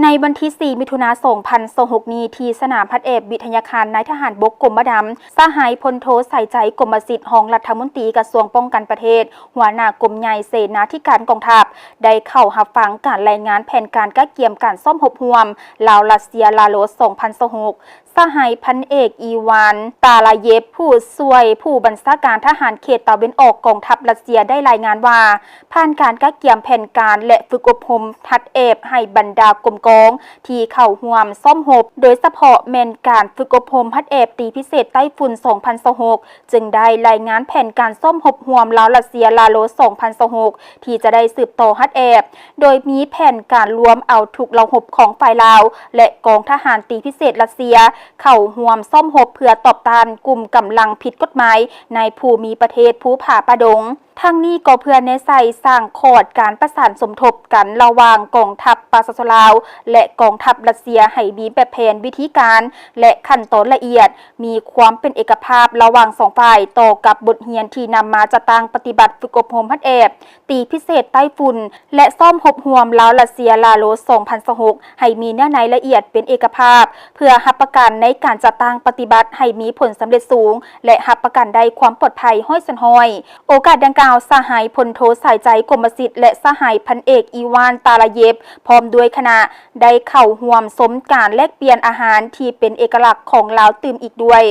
ໃນວັນທີສີ່ ມິຖຸນາ ສອງພັນຊາວຫົກນີ້ ທີ່ສະໜາມຫັດແອບວິທະຍາຄານນາຍທະຫານບົກກົມມະດຳ, ສະຫາຍພົນໂທ ສາຍໃຈ ກົມມະສິດ ຮອງລັດຖະມົນຕີກະຊວງປ້ອງກັນປະເທດ, ຫົວໜ້າກົມໃຫຍ່ເສນາທິການກອງທັບ ໄດ້ເຂົ້າຮັບຟັງການລາຍງານແຜນການກະກຽມການຊ້ອມຮົບຮ່ວມ ລາວ-ຣັດເຊຍ ລາໂລ ສອງພັນຊາວຫົກ. ສະຫາຍພັນເອກ ອີວານ ຕາລາເຢບ ຜູ້ຊ່ວຍຜູ້ບັນຊາການທະຫານເຂດຕາເວັນອອກກອງທັບຣັດເຊຍ ໄດ້ລາຍງານວ່າ ຜ່ານການກະກຽມແຜນການ ແລະ ຝຶກອົບຮົມຫັດແອບໃຫ້ບັນດາກົມກອງທີ່ເຂົ້າຮ່ວມຊ້ອມຮົບ, ໂດຍສະເພາະແມ່ນການຝຶກອົບຮົມຫັດແອບຕີພິເສດໃຕ້ຝຸ່ນ ສອງພັນຊາວຫົກ ຈຶ່ງໄດ້ລາຍງານແຜນການຊ້ອມຮົບຮ່ວມລາວ-ຣັດເຊຍ ລາໂລ ສອງພັນຊາວຫົກ ທີ່ຈະໄດ້ສືບຕໍ່ຫັດແອບ, ໂດຍມີແຜນການລວມເອົາທຸກເຫຼົ່າຮົບຂອງຝ່າຍລາວ ແລະ ກອງທະຫານຕີພິເສດຣັດເຊຍ ເຂົ້າຮ່ວມຊ້ອມຮົບເພື່ອຕອບຕ້ານກຸ່ມກຳລັງຜິດກົດໝາຍໃນພູມີປະເທດພູຜາປ່າດົງ. ທັງນີ້ກໍເພື່ອແນໃສ່ສ້າງຂອດການປະສານສົມທົບກັນລະຫວ່າງກອງທັບປະຊາຊົນລາວ ແລະ ກອງທັບຣັດເຊຍ ໃຫ້ມີແບບແຜນ, ວິທີການ ແລະ ຂັ້ນຕອນລະອຽດ, ມີຄວາມເປັນເອກະພາບລະຫວ່າງສອງຝ່າຍ ຕໍ່ກັບບົດຮຽນທີ່ນຳມາຈັດຕັ້ງປະຕິບັດຝຶກອົບຮົມຫັດແອບ ຕີພິເສດໃຕ້ຝຸ່ນ ແລະ ຊ້ອມຮົບຮ່ວມລາວ-ຣັດເຊຍ ລາໂລ ສອງພັນຊາວຫົກ ໃຫ້ມີເນື້ອໃນລະອຽດເປັນເອກະພາບ ເພື່ອຮັບປະກັນໃນການຈັດຕັ້ງປະຕິບັດໃຫ້ມີຜົນສຳເລັດສູງ ແລະ ຮັບປະກັນໄດ້ຄວາມປອດໄພຮ້ອຍສ່ວນຮ້ອຍ. ໂອກາດດັ່ງກ່າວ, ສະຫາຍພົນໂທ ສາຍໃຈ ກົມມະສິດ ແລະ ສະຫາຍພັນເອກ ອີວານ ຕາລາເຢບ ພ້ອມດ້ວຍຄະນະ ໄດ້ເຂົ້າຮ່ວມຊົມການແລກປ່ຽນອາຫານທີ່ເປັນເອກະລັກຂອງລາວຕື່ມອີກດ້ວຍ.